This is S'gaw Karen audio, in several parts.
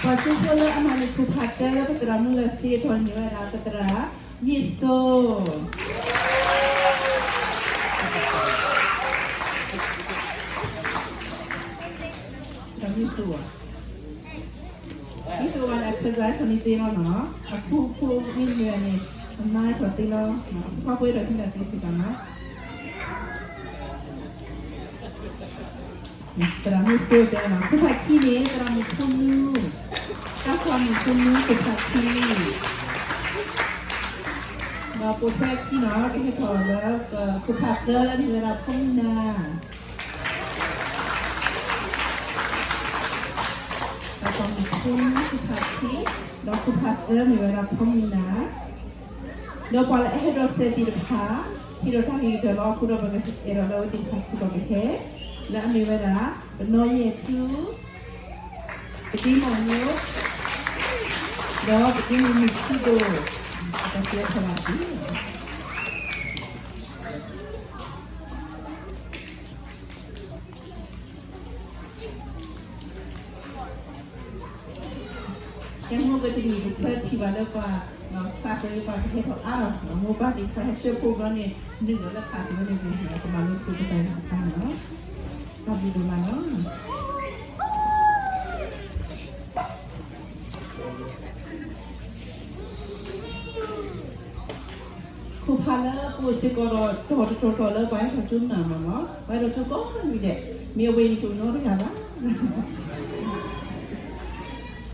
ပှၤကၠိဖိလၢအမၤန့ၢ်ခိၣ်ဖးသၢလၢပသရၣ်မုၣ်လၢစ့အတီၢ်န့ၣ်မ့ၢ်ဝဲဒၣ် ပသရၣ်မ့ၢ်စိ သရၣ်မ့ၢ်စိဧါ, မ့ၢ်တအိၣ်ဘၣ်န့ၣ် အခၢၣ်စးထီၣ်န့ၣ်သ့လီၤနီၤ, အဖိဖိမ့ၢ်မ့ၢ်န့ၣ် အမါထီၣ်သ့လီၤ, အဖိခွါဖိထီၣ်သ့လီၤသ့စ့ၢ်ကီးနီၤ. သရၣ်မ့ၢ်စိတဲနီၤ, ခိၣ်ဖးခံန့ၣ် သရၣ်မုၣ်ဖိနူ, တၢ်သရၣ်မုၣ်ဖိနူ ခိၣ်ဖးခံ, ဒီးပိာ်ထွဲခံနီၤ ကဟဲထီၣ်လၢ ခိၣ်ဖးသၢမ့ၢ်ဝဲဒၣ်ဖိမုၣ်နၤ, တၢ်သရၣ်မုၣ်ဖိနူ ခိၣ်ဖးခံ, ဒီးခိၣ်ဖးသၢမ့ၢ်ဝဲဒၣ်ဖိမုၣ်နၤ ဒီးပှၤလၢအဟဲဒိးစဲးသ့ၣ်တဖၣ် ဟ့ၣ်ဒီးတၢ်ဂ့ၤကတၢၢ်လီၤအဃိဒီး ပကအဲၣ်ဒိးလၢအဝဲသ့ၣ်တဖၣ်စ့ၢ်ကီးကဟဲ, လၢအမ့ၢ်ဝဲဒၣ် ပနီၢ်ယဲၢ်ထူ, ပက့မီၢ်ညိ, ဒီးပက့မုၢ်နုာ်ထူဒိၣ်, တၢ်စဲးထီၣ်ဘၣ်သ့ ကဲ မိၢ်ကတနံၤ ပဆၢထံၣ်ဘၣ်လၢပှၤ သးက့ၤပှၤ ပဟဲထီၣ်အါလီၤ, မိၢ်ပၢ်သ့ၣ်တဖၣ်ဟဲဆှၢဖိဘျီန့ၣ် နုာ်လီၤလၢခးစံးဝဲန့ၣ် ပမၤလိသကိးပတၢ်အံၤတခါန့ၣ်လီၤ. တၢ်ဘျုးဒိၣ်မးလီၤ. ခိၣ်ဖးလၢပအိၣ်စ့ၢ်ကီးဒီး တီၤတတီၤတီၤလၢပှၤဟဲထီၣ်ကၠိမနုၤမ့ၢ်နီၤ, ပှၤဟဲထီၣ်ကၠိကိးနွံဒဲး, မ့ၢ်အဝဲအံၤတအိၣ်နီတဂၤ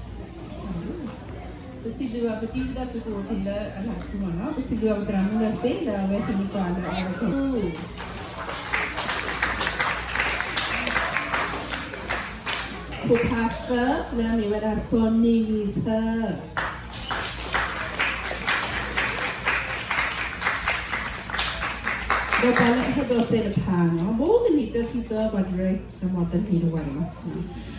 ဘၣ်. ပစံးဘျုးဘၣ်ပတံၤသကိးတၢ်စူၢ်ကအိၣ်ထံးလၢအလၤတခူမ့ၢ်နီၤ, ပစံးဘျုးဘၣ်ပသရၣ်မုၣ်လၢစ့လၢအဝဲဟ့ၣ်န့ၢ်ပှၤလၢအဝဲ ခိၣ်ဖးသၢ လၢအမ့ၢ်ဝဲဒၣ်စီၤနံၤဂံၢ်ဆၢ, ဒီးပှၤလၢအဟဲဒိးစဲးတဖၣ်နီၤ, ဘိးကနံၤသၢခံသၢပှၤတရၢ တမီၤတန့ၢ်တဝၢ်နီၤ,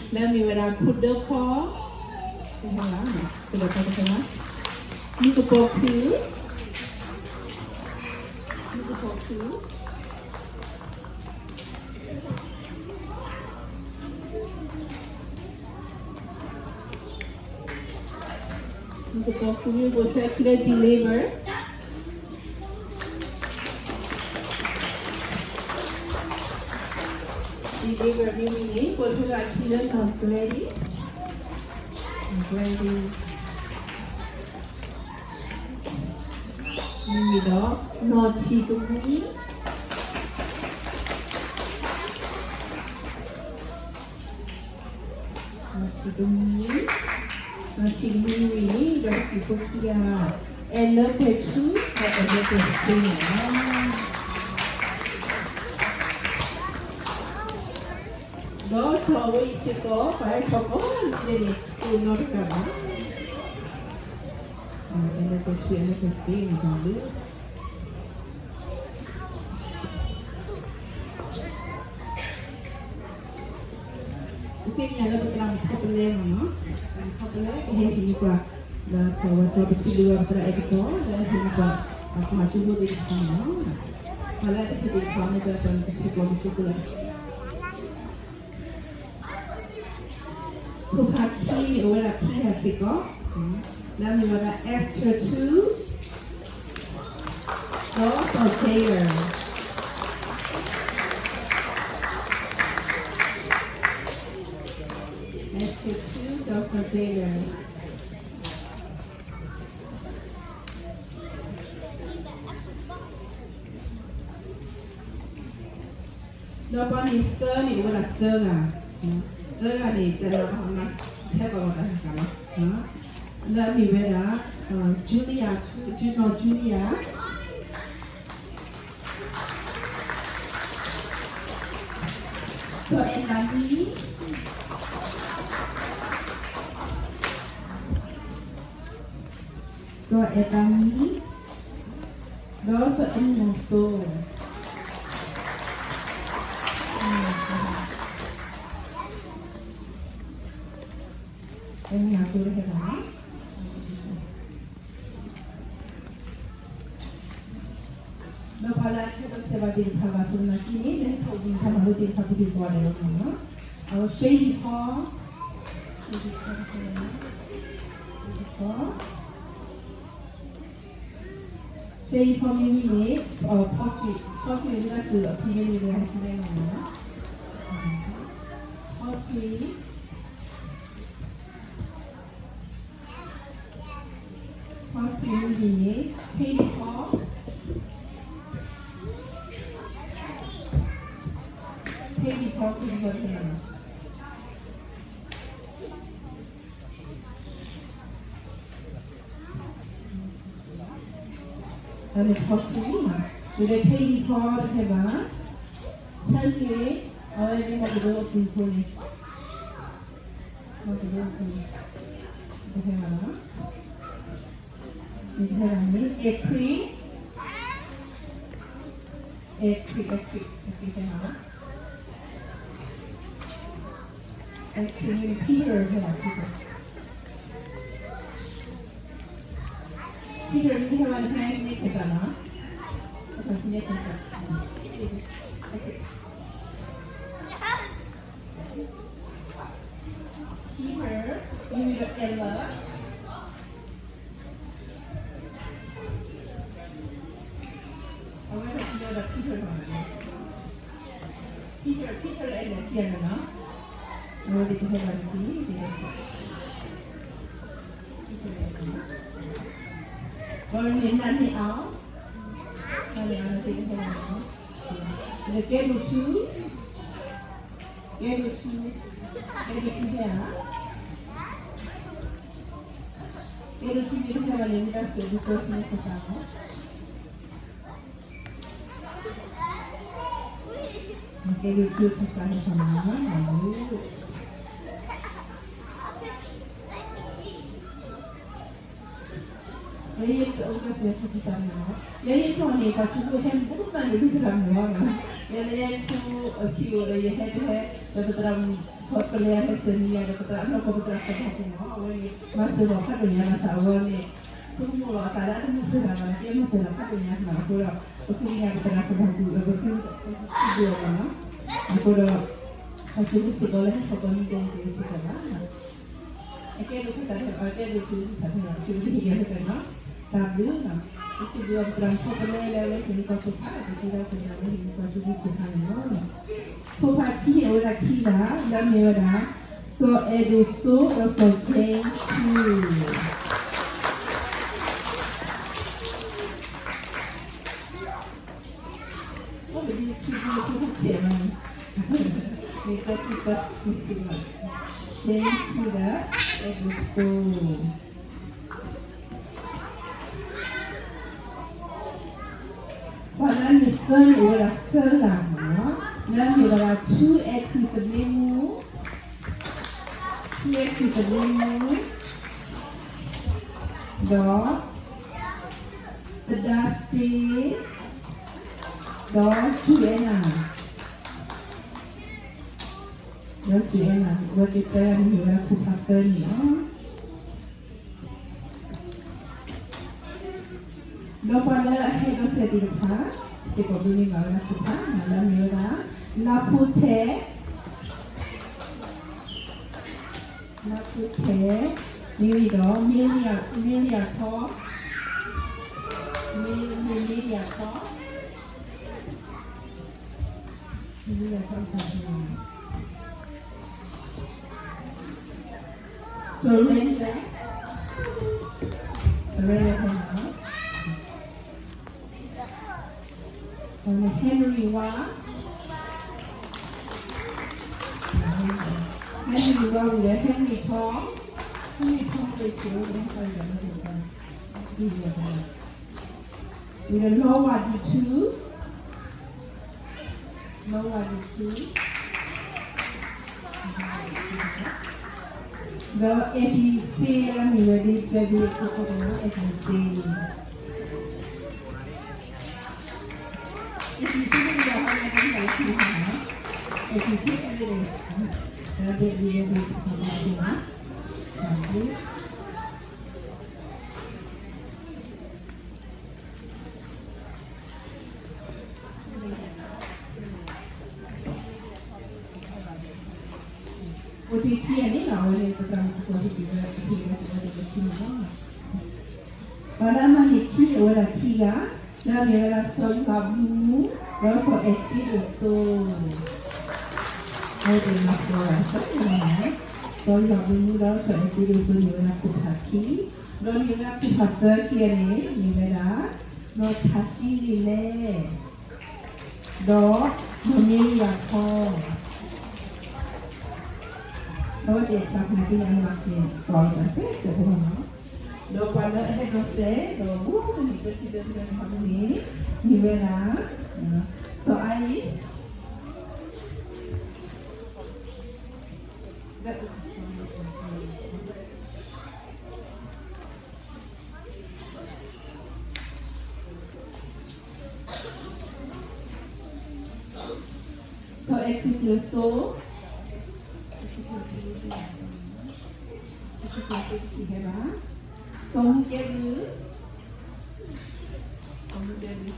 လၢအမ့ၢ်ဝဲဒၣ်ခိၣ်ဒၢဖီ, ခိၣ်ဒၢဖီတဖၣ်, မုၢ်ကပီၤခု, မုၢ်ကပီၤခု မုၢ်ကပီၤခု မ့ၢ်ပိာ်ထွဲအခံလၢ deliver, deliver မ့ၢ်ဝံၤန့ၣ် ပိာ်ထွဲအခံလၢ Gladys, Gladys မ့ၢ်ဝံၤဒီး နီၢ်ထံၣ်ကမှံ နီၢ်ထံၣ်ကမှံ, နီၢ်ထံၣ်ကမှံဝံၤန့ၣ် ဒီးဟံၣ်ဖိခံဂၤ, အဲၣ်လၢပဲာ်ထူ ဒီးအဲၣ်လၢပဲာ်စ့န့ၣ်လီၤ. ဒီးထီၣ်ဝဲအံၤစ့ၢ်ကီး ပှၤဟဲထီၣ်ကိးနွံဒဲးန့ၣ် တအိၣ်နီတဂၤဘၣ်. အဲၣ်လၢပဲာ်ထူ အဲၣ်လၢပဲာ်စ့န့ၣ် တၢ်ဘျုး ပသ့ၣ်ညါလၢပသရၣ်မုၣ်ခီပလဲမ့ၢ်နီၤ, ခီပလဲ ကဟဲဟ့ၣ်န့ၢ်ပှၤ, ဒီးပဝဲပှၤပစံးဘျုးဘၣ်ပသရၣ်အဲၣ်ကတီၢ် လၢအဟ့ၣ်န့ၢ်ပှၤ ပှၤကၠိဖိသ့ၣ်တဖၣ်မ့ၢ်နီၤ, ပှၤလၢအတဟ့ၣ်သ့ၣ်တဖၣ်မ့ၢ်တၢ်ပှၤန့ၣ် ပစံးဘျုးကၠိဖိလၢ ခိၣ်ဖးခံန့ၣ် အိၣ်ဝဲဒၣ်ခံဂၤစ့ၢ်ကီး, လၢအမ့ၢ်ဝဲဒၣ် Esther two, ဒီးစီၤ Taylor, Esther two ဒီးစီၤ Taylor. ဒီးပှၤန့ၣ်သၢန့ၣ် အိၣ်ဝဲဒၣ်သၢဂၤ, သၢဂၤန့ၣ် တၢ်လၢအမၤထဲပှၤလီၤတၢ်တဂၤလီၤ, လၢအမ့ၢ်ဝဲဒၣ် Julia, Ju- နီၢ် Julia, စီၤအဲၣ်တၢ်မံ, စီၤအဲၣ်တၢ်မံ, ဒီးစီၤအဲၣ်မုၢ်စိ, အဲၣ်မုၢ်စိဟဲဘၣ်နီၤ. ဒီးပှၤလၢအဟဲဒိးစဲးဘၣ်သ့ၣ်တဖၣ်ဘၣ်ဆၣ်သနာ်က့န့ၣ် လၢဟဲထီၣ်ဝံၤတၢ်မၤလိသ့ၣ်တဖၣ် ပဒုးပှၤဒဲးလီၤမ့ၢ်နီၤ. အဝဲ ရှ့ဟံၣ်ဟီ Baby talk တခီ, baby talk. ရှဲယံၤဖီမ့ၢ်ဝံၤန့ၣ် ဖီဆွံ, ဖီဆွံန့ၣ် မ့ၢ်ဒၣ်စူၤအဖံန့ၣ်န့ၣ် ဟဲထီၣ်န့ၣ်လီၤ. ဖီဆွံ, ဖီဆွံမ့ၢ်ဝံၤန့ၣ် baby talk, baby talk န့ၣ် အန့ၣ်ဖီဆွံ, ဒီး baby talk တဟဲဘၣ်, ဆၢက့ၤ, အဝဲန့ၣ်မၤကဒိအပူၤဖိန့ၣ်, မၤကဒိအပူၤ, တဟဲဘၣ်လီၤ, တဟဲဘၣ်န့ၣ် အဲၣ်ခွံ, အဲၣ်ခွံ, အဲၣ်ခွံ, အဲၣ်ခွံတဟဲဘၣ်လီၤ. အဲၣ်ခွံန့ၣ် Peter ဟဲဘၣ်, Peter, Peter န့ၣ်ဟဲဘၣ်န့ၣ် ဟဲန့ၢ်ခၢၣ်စးလီၤ, ဟဲန့ၢ်ခၢၣ်စး, Peter, မ့ၢ်ဒီး Ella အဝဲဒၣ် Peter ဒီး Peter လီၤ, Peter, Peter လၢအဲၣ်လၢခံဂၤန့ၣ်လီၤ, အဝဲသ့ၣ်တဟဲဘၣ်န့ၣ် Peter န့ၣ် နန့ၢ်အီၤ, နန့ၢ်အီၤ သ့ၣ်တဟဲဘၣ်န့ၣ်, ဒီးကဲဒိၣ်ထူ ကဲဒိၣ်ထူ, ကဲဒိၣ်ထူဟဲဧါ, ကဲဒိၣ်ထူန့ၣ်တဟဲဘၣ်န့ၣ် မ့ၢ်တၢ်စဲးဒိၣ်ကီၢ်ထူန့ၣ်ခၢၣ်စးလီၤ, ကဲဒိၣ်ထူခၢၣ်စးဟဲထီၣ်လီၤ, လၢယအိၣ်ကစၢ်ယွၤခၢၣ်စးန့ၣ်လီၤ, လၢယထီၣ်န့ၣ် ပှၤထူဖိဟဲမုၢ်ကနၣ်န့ၣ် ဒုၣ်တရၣ်မုၣ်လီၤ, ယဲလၢယထူအစံးအိၣ်ဒီး ယဟဲတဟဲ ဒီးပသရၣ်မုၣ် ခီပလဲဟဲစၢၤန့ၢ်ယၤဒီး ပသရၣ်နီၢ်ကီၢ်ပသရၣ်ဃဲၤဘၣ်သ့ၣ်န့ၣ်လီၤ, အဝဲန့ၣ် မၤစၢၤလီၤဖးဒိၣ်ညါ ဘၣ်ဆၣ်အဝဲန့ၣ် ဆိကမိၣ်လီၤအသးလၢအတမၤစၢၤတၢ်ဘၣ်န့ၣ် ကဲမၤစၢၤလီၤဖးဒိၣ်ညါနီၤ, အဃိဒီး ပသ့ၣ်ညါပသရၣ်ဃဲၤဘၣ်သ့ၣ်ဒီး ပသုစံးဘျုးအီၤလီၤ, အဃိဒီး ပသုစ့ၢ်ကီးလၢဟဲခီပီမုၢ်ကနၣ်န့ၣ် ပစ့ၢ်ကီးဘၣ် အကဲဒိၣ်ခၢၣ်စးထဲ အကဲဒိၣ်ထူခၢၣ်စးထဲလီၤ, သုတဟ့ၣ်ယၤဟဲဖဲနီၤ, တၢ်ဘျုးနီၤ, ပစံးဘျုးအီၤပသရၣ်မုၣ်ခီပလဲလၢအဝဲဟ့ၣ်န့ၢ်ပှၤခိၣ်ဖး ဒီးပသရၣ်မုၣ်ခီပလဲလၢအဝဲဟ့ၣ်န့ၢ်ပှၤ ထူဖိခၢၣ်ဖးန့ၣ်လီၤ, ခိၣ်ဖးခံန့ၣ်အိၣ်ဝဲဒၣ်ခံဂၤ, လၢအမ့ၢ်ဝဲဒၣ် စီၤအဲၣ်ဒိၣ်စိ ဒီးစီၤကၠ့ထူ အိၣ်ဒ်ထူဖိဖိဆဲးမးန့ၣ်, မ့ၢ်တၢ်ထူၣ်တၢ်ထူၣ်စ့ၢ်ကီး, ကၠ့ထူဒီး အဲၣ်ဒိၣ်စိ, ပှၤလၢအမ့ၢ်သၢန့ၣ် အိၣ်ဝဲဒၣ်သၢဂၤန့ၣ်လီၤ, လၢအမ့ၢ်ဝဲဒၣ် ထူအဲၣ်ခွံသဘျ့မူ ထူအဲၣ်ခွံသဘျ့မူ, ဒီး သဒါစ့, ဒီးထူအဲၣ်နၤ, ဒီးထူအဲၣ်နၤ, အဝဲသ့ၣ်သၢဂၤန့ၣ်မ့ၢ်ဝဲဒၣ်ခိၣ်ဖးသၢန့ၣ်လီၤ. ဒီးပှၤလၢအဟဲဒီးစဲးသ့ၣ်တဖၣ် စ့ၢ်ကီးဘုးန့ၢ်ဘၣ်ဝဲဒၣ်ခိၣ်ဖး လၢအမ့ၢ်ဝဲဒၣ် လါဖိဆဲး, လါဖိဆဲး, မ့ၢ်ဝံၤဒီး မ့လံယၤထီ, မ့ၢ်မ့ၢ်မ့လံယၤထီ, မ့လံယၤထီ Surrender, Surrender ဖဲန့ၣ်လီၤ. ဒီးန့ၣ် Henry ဝါ, Henry ဝါဝံၤဒီး Henry ထီ, Henry ထီ Rachel ဝံၤဒီး Henry ထီ ဝံၤဒီး လီဝါဒံထူ, လီဝါဒံထူ, ဒီးအဲၣ်ဒံၣ်စ့ လၢအမ့ၢ်ဝဲဒၣ် David အဖိခွါန့ၣ်လီၤ, အဲၣ်ဒံၣ်စ့, အဲၣ်ဒံၣ်စ့န့ၣ်ဒီး ဟီန့ၣ်ဒီး အဲၣ်ဒံၣ်စ့, အဲၣ်ဒံၣ်စ့ အဲၣ်ဒံၣ်စ့, ဒီး David ဝဲဒၣ် ပှၤဘၣ်သ့ၣ်နီၤ, တၢ်ဘျုး အိၣ်တ့ၢ်ခံဂၤန့ၣ်လီၤ, အဝဲန့ၣ် ပတၢ်မူတကိးဟ့ၣ်က့ၤဝဲ ဟ့ၣ်က့ၤဝဲတဂၤခံန့ၣ်လီၤ. ပှၤလၢအမၤန့ၢ်ခံ အဝဲဒၣ်ခံဂၤ, လၢအမ့ၢ်ဝဲဒၣ် စီၤယွၤဘျုးမူ ဒီးစီၤအဲၣ်သ့ဒိၣ်စိ, အဝဲသ့ၣ်မၤသကိးတၢ် စီၤယွၤဘျုးမူ ဒီးစီၤအဲၣ်သ့ဒိၣ်စိ မ့ၢ်ဝဲဒၣ်ခိၣ်ဖးခံ, ဒီးမ့ၢ်ဝဲဒၣ်ခိၣ်ဖးသၢခံဂၤန့ၣ် မ့ၢ်ဝဲဒၣ် နီၢ်ဆၣ်ဆံလ့ၤလဲၣ် ဒီး နီၢ်မ့ၢ်ယၤခီ, အဝဲသ့ၣ်တဖၣ်န့ၣ် အမၤသကိးတၢ်စဲးစဲးဖိလီၤ. ဒီးပှၤလၢအဟဲဒိးစဲး ဒီးဘူးကနံၣ်သၢထံသၢထံန့ၣ် မ့ၢ်ဝဲဒၣ် စီၤ Iris, စီၤအဲၣ်ခွံကျၢၤစိ, အဲၣ်ခွံကျၢၤစိတဆံးဟဲဘၣ်, စီၤမူကဲဘျုး, စီၤမူကဲဘျုးဟ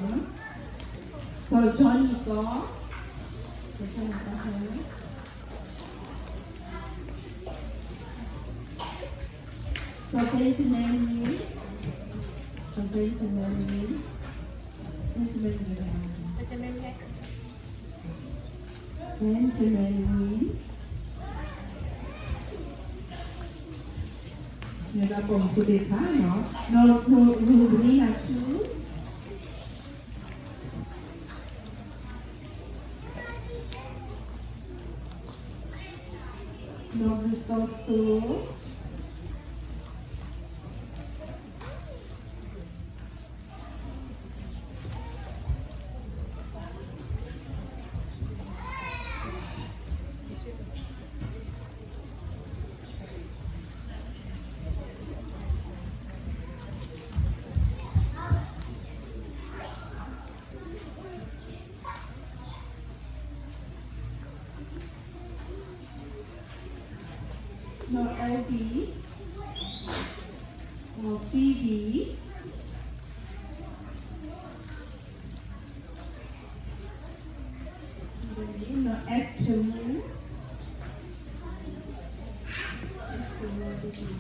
ဲ, စီၤ Johnny ကီ, စီၤ Johnny ကီဟဲ, စီၤ Benjamin ဝံ, စီၤ Benjamin ဝံ, Benjamin ဝံ, Benjamin ဝံ, န့ၣ်ဒီးပိာ်မုၣ်ဖိသ့ၣ်တဖၣ်လီၤ, နီၢ် Roselina ဆူ နီၢ်ဘျုးသီစိ, နီၢ် Elvie, နီၢ် Phoebe, နီၢ် Esther, နီၢ် Phoebe, ဒီး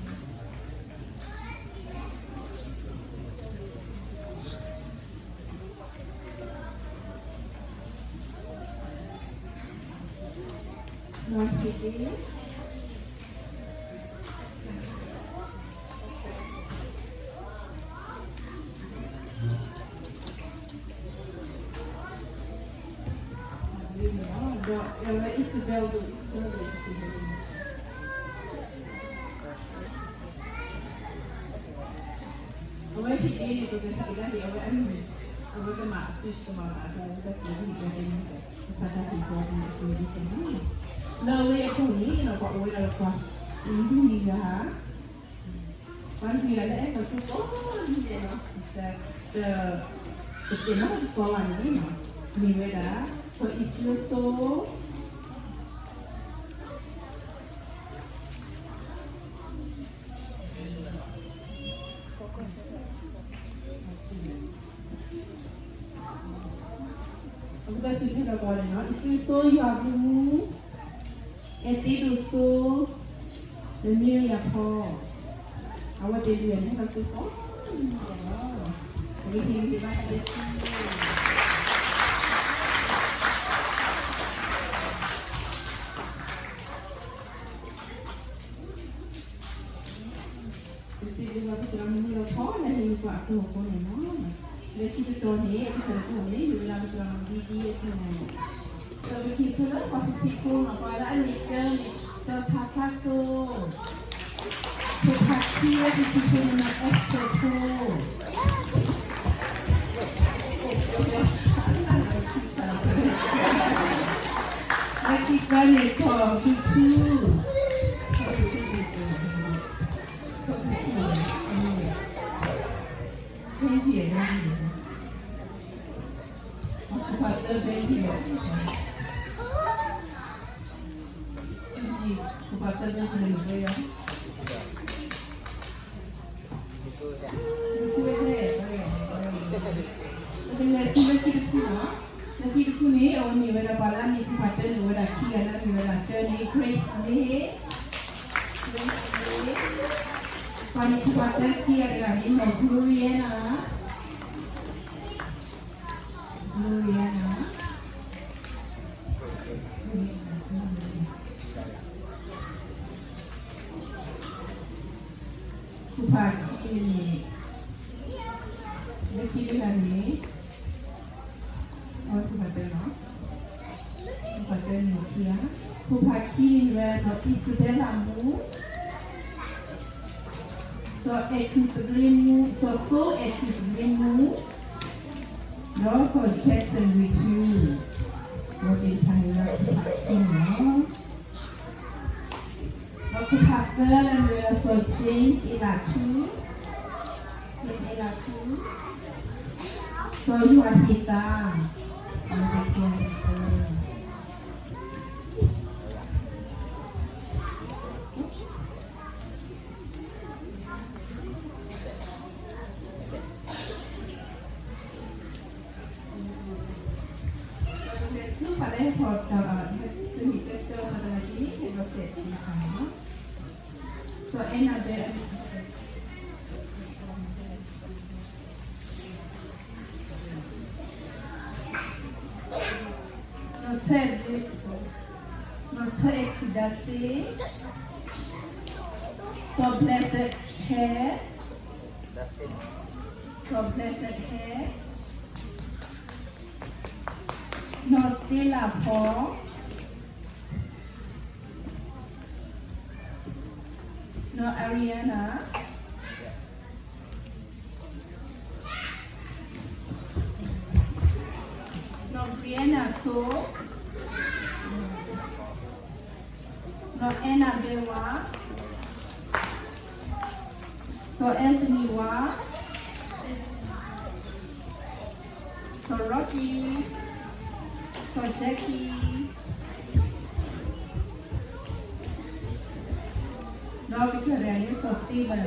Isabel ဒိၣ် Isabel ဒိၣ် အဝဲဟ့ၣ်ဒ်န့ၣ် ပကဟ့ၣ်ဒၣ်ဒ်အဝဲအမံၤ, အဝဲကမၤအစုကမၤဘၣ်အသး အဝဲကစံးဟ့ၣ်ဒၣ်ဒ်န့ၣ် ကစၢ်တၢ်ဟ့ၣ်ဒ်န့ၣ် လၢအဝဲအပူၤန့ၣ် ပှၤအိၣ်ဝဲဒၣ်လၢပှၤ လွံၢ်ဂၤ, ပှၤလွံၢ်ဂၤလၢအဲၣ်ပှၤကိးဂၤဒဲးန့ၣ်လီၤ, တ တသ့ၣ်နီၣ်တကီဘၣ်န့ၣ်လီၤ, မ့ၢ်ဝဲဒၣ် စီၤအံၣ်စရ့လးစိ အဝဲသ့ၣ်စံးဟဲလီၤကိးဂၤဒဲးန့ၣ်လီၤ, အံၣ်စရ့လးစိ ယွၤဘျုးမူ, အဲၣ်သ့ဒိၣ်စိ, ဒီးမ့ၢ်ယၤဖီ, အဝဲသ့ၣ်လွံၢ်ဂၤန့ၣ်ဟဲလီၤကိးဂၤဒဲးလီၤ, ပကဟ့ၣ်ဂံၢ်ဟ့ၣ်ဘါတၢ်လၢသု ပစံးဘျုးဘၣ်ပသရၣ်မုၣ်လၢဖီလၢဟ့ၣ်ပှၤအဖီခိၣ်န့ၣ်လီၤ. လၢခံတတီၤန့ၣ် အကတီၢ်တတီၤန့ၣ် မ့ၢ်ဝဲဒၣ်ပသရၣ်မုၣ်ဒ်ဒ်အသိးန့ၣ်, ဒီးပကဟ့ၣ်ဆိလၢပှၤဆံးဆံးဖိန့ၣ် ပှၤလၢအန့ၢ်တၢန့ၣ် စီၤဆါဖါစိ ဖိဖါခံလၢပစံးဖိန့ၣ် အဲၣ်စထၢၣ်ဖိ, အခံတတီၤန့ၣ် စီၤဘျူးထူ, စီၤဘျူးထူ, ဘျူးထူ, ဘျူးထူ, ပှၤသၢဘျူးထူ, ပှၤသၢဘျူးထူန့ၣ် ပကလဲၤဆူလၢခံတဖုလီၤ. လၢခံတဖုန့ၣ် အဝဲမ့ၢ်ဝဲဒၣ်ပှၤလၢအန့ၢ်ဖိဖးတၢန့ၣ် အိၣ်ဝဲဒၣ်ခံဂၤလၢအမ့ၢ်ဝဲဒၣ်တၢန့ၣ် Grace Lee, Grace Lee, ပှၤန့ၣ် ခိၣ်ဖးသၢခံဂၤတဂၤန့ၣ် နီၢ် Gloriana, Gloriana, ခိၣ်ဖးခံန့ၣ် လၢခံတဂၤန့ၣ် အဝဲခိၣ်ဖးတၢနီၤ, ခိၣ်ဖးတၢန့ၣ်ခံဂၤ, ခိၣ်ဖးခံန့ၣ်ဝဲဒီး Isabella Move, စီၤအဲၣ်ထူသဘျ့မူ, စီၤစိအဲၣ်ထူသဘျ့မူ, ဒီးစီၤ Jackson ဝ့ၢ်ထူ, အဝဲသ့ၣ်တဖၣ်န့ၣ်ဝဲခိၣ်ဖးခံန့ၣ်လီၤ. ဒီးခိၣ်ဖးသၢန့ၣ်ဝဲဒၣ် စီၤ James အ့လးထူ, James အ့လးထူ, စီၤယွၤဟ့ၣ်သး, အဝဲသ့ၣ်ခံဂၤန့ၣ် ဒီးတချုးဆူဖးလဲၢ်ဟဲထီၣ်တၢ်ဘၣ် ဟဲတဟ့ၣ်တဲတၢ်သနာ်က့ ဟဲဒီးစဲးတခါလီၤ. စီၤအဲၣ်နၤဘဲ, နီၢ်ဆၢ, နီၢ်ဆၢအဲၣ်ထူဒါစ့, စီၤ Blessed ဟဲ, စီၤ Blessed ဟဲ, နီၢ်စတ့လးဖီ, နီၢ် Ariana, နီၢ် Brianna စိ, နီၢ် Annabelle ဝါ, စီၤ Anthony ဝါ, စီၤ Rocky, စီၤ Jackie, ဒီးကစၢ်ယွၤန့ၣ် စီၤ Steven.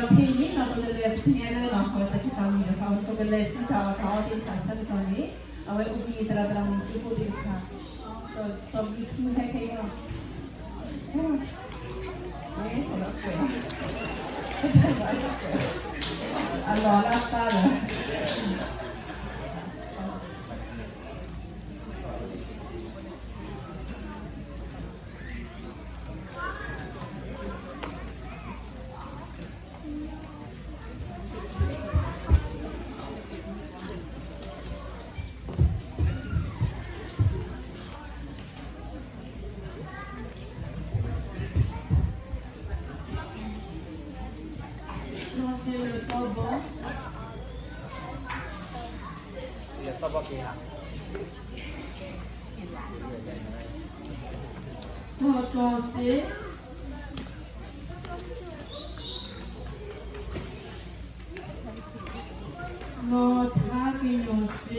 ဒီးခဲအံၤန့ၣ် ပကလဲၤပသ့ၣ်ညါလၢ ပတၢ်ခံးတၢ်ဝံၤတခါ ပကလဲၤဆူတၢ်အီၣ်တၢ်အီသ့ၣ်တဖၣ်ဆၢကတီၢ်န့ၣ် အဝဲအိၣ်ဘှံးသရၣ်သရၣ်မုၣ်သ့ၣ်တဖၣ် စီၤဘျုးထူဟဲခဲအံၤလီၤ. အလီၢ်လၢသးလီၤ. စီၤတီၤစ့, နီၢ်ထါကညီၤစ့, စီၤ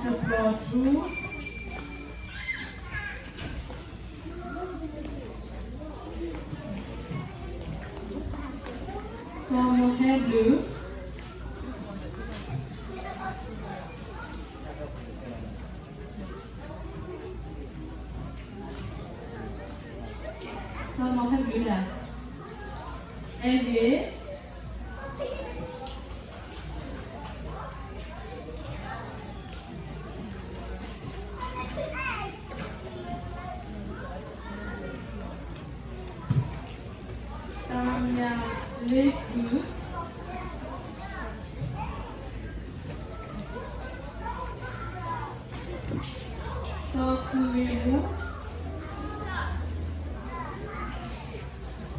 တဘျီထူ, စီၤမီၤဟဲဘျုး, စီၤမီၤဟဲဘျုးဒၣ်, အဲဂ့ၤ တၢ်မၤလ့ကုၢ်, စီၤသူၣ်ဂ့ၢ်မူ,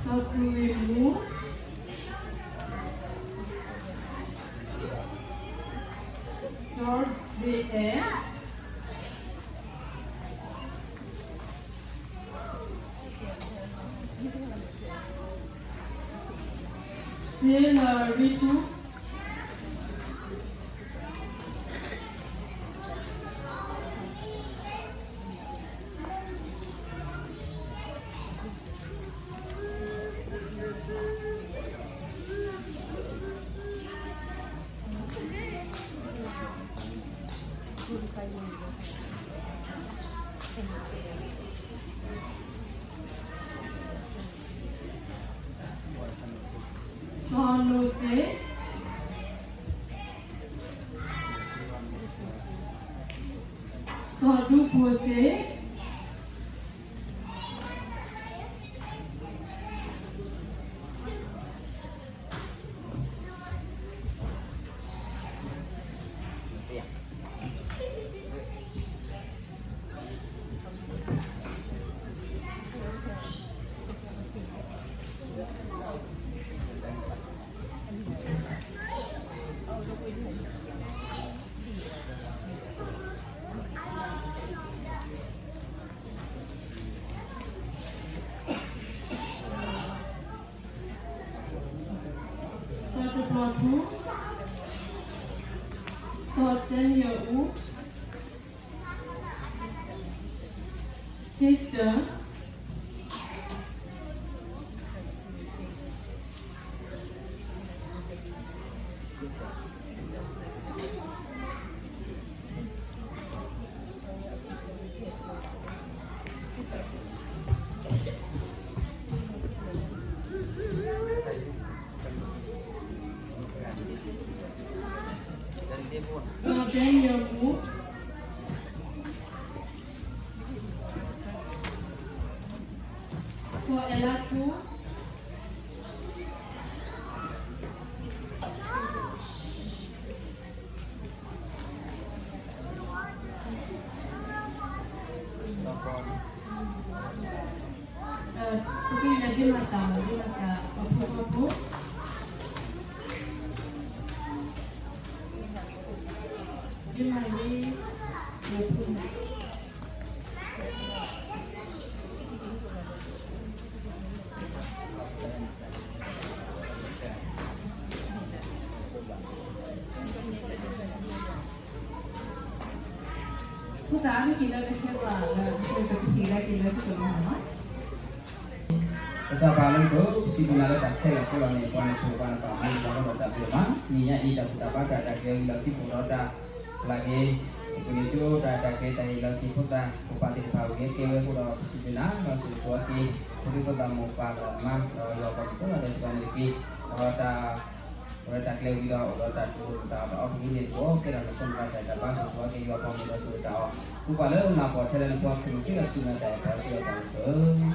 စီၤသူၣ်ဂ့ၢ်မူ, စီၤဘ့ၣ်အဲၣ် စ့လရံထူ စီၤနိစ့, စီၤဒူဖိစ့, စီၤတဘျီထူ, စီၤစဲမံယၣ်အူ, ဟ့စတၢၣ်, စီၤဒဲနံၣ်ယၣ်အူ, စီၤအဲလးထူ, ပကလဲၤဒ့မၤတၢ်, ဒ့မၤတၢ်အဖိခွါဖိ, ဒ့မၤလံ, ယဖိန့ၣ် ဖိသၣ်အါတက့ၢ်လၢတဟဲဘၣ်လၢ တကပဟံၣ်လၢက့ၤလၢကကမၤလီၤ. ကစၢ်ပၢ်လၢနခိၣ် ပစံးဘျုးနၤလၢတၢ်ခဲလၢာ်ခဲလၢာ်န့ၣ် ပှၤန့ၣ်ဆိၣ်ပှၤန့ၣ်ပာ်မူပှၤလီၤဒီးတၢ်ဘျုးမး နံၤညါအံၤ တၢ်ဘူၣ်တၢ်ဘါတၢ် တၢ်ကျဲၤဝံၤလီၤခံ ပအိၣ်ဒီးတၢ်လၢက့ၤ အပူၤန့ၣ် ကၠိတၢ်တၢ်ကျဲၤတၢ်ဟ့ၣ်လီၤက့ၤဖိသၣ် ဖိပၢ်သ့ၣ်တဖၣ်ဝံၤကဲဝဲအဃိဒီး ပစံးဘျုးနၤ ဒီးဆိၣ်ဂ့ၤဆိၣ်ဝါက့ၤ ဖိဒံဖိသၣ်မိၢ်ပၢ်ဒီးမါ ဒီးယွၤပှၤကညီဖိသ့ၣ်တဖၣ်န့ၣ်တက့ၢ် ဒီးတၢ် အိၣ်ဒီးတၢ်ကျဲၤဝံၤဒီး အိၣ်ဒီးတၢ်တိာ်တၢ်အီၣ်တၢ်အီပဂံၢ်န့ၣ်တက့ၢ် ကဲထီၣ်နဖိမုၣ်တၢ်တၢ်ဘါ ဆိၣ်ဂ့ၤဆိၣ်ဝါက့ၤ ယွၤပှၤမူဒီးဆိၣ်ဂ့ၤတၢ်အီၣ် ဃုပှၤလၢနၢ်ပီၢ်ထဲလဲၣ် နဖိခွါခရံာ်ဖိ ကစၢ်ယွၤတၢ်အဲၣ်ပှၤ ကစၢ်ယွၤပှၤမူတၢ်